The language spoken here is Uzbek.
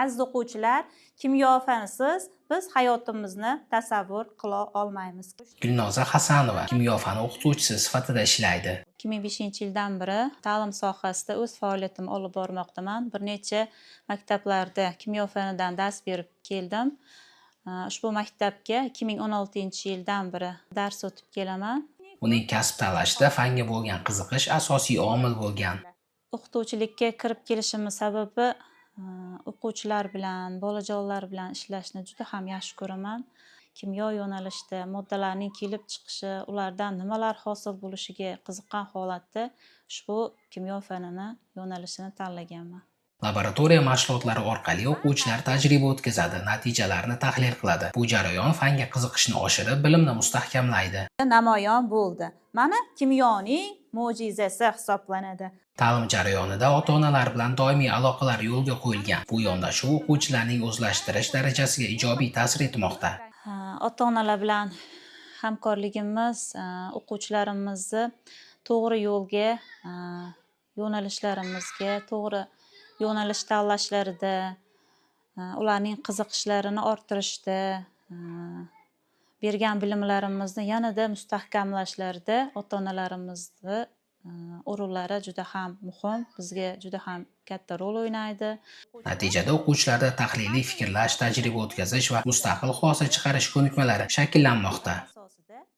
Aziz o'quvchilar, kimyo fanisiz biz hayotimizni tasavvur qila olmaymiz. Gulnoza Hasanova kimyo fani o'qituvchisi sifatida ishlaydi. 2005-yildan beri ta'lim sohasida o'z faoliyatimni olib bormoqdaman. Bir necha maktablarda kimyo fanidan dars berib keldim. Ushbu maktabga 2016-yildan beri dars o'tib kelaman. Uning kasb tanlashida fanga bo'lgan qiziqish asosiy omil bo'lgan. O'qituvchilikka kirib kelishimni sababi o'quvchilar bilan, bolajonlar bilan ishlashni juda ham yaxshi ko'raman. Kimyo yo'nalishida moddalarning kelib chiqishi, ulardan nimalar hosil bo'lishiga qiziqqan holatda ushbu kimyo fanini yo'nalishini tanlaganman. Laboratoriya mashg'ulotlari orqali o'quvchilar tajriba o'tkazadi, natijalarni tahlil qiladi. Bu jarayon fanga qiziqishni oshirib, bilimni mustahkamlaydi. Namoyon bo'ldi. Mana kimyoning mo'jizasi hisoblanadi. Ta'lim jarayonida ota-onalar bilan doimiy aloqalar yo'lga qo'yilgan. Bu yondashuv o'quvchilarning o'zlashtirish darajasiga ijobiy ta'sir etmoqda. Ota-onalar bilan hamkorligimiz o'quvchilarimizni to'g'ri yo'lga, yo'nalishlarimizga to'g'ri yo'nalish tanlashlarida, ularning qiziqishlarini orttirishda, bergan bilimlarimizni yanada mustahkamlashlarida ota-onalarimizni o'rinlari juda ham muhim, bizga juda ham katta rol o'ynaydi. Natijada o'quvchilarda tahliliy fikrlash, tajriba o'tkazish va mustaqil xulosa chiqarish ko'nikmalari shakllanmoqda.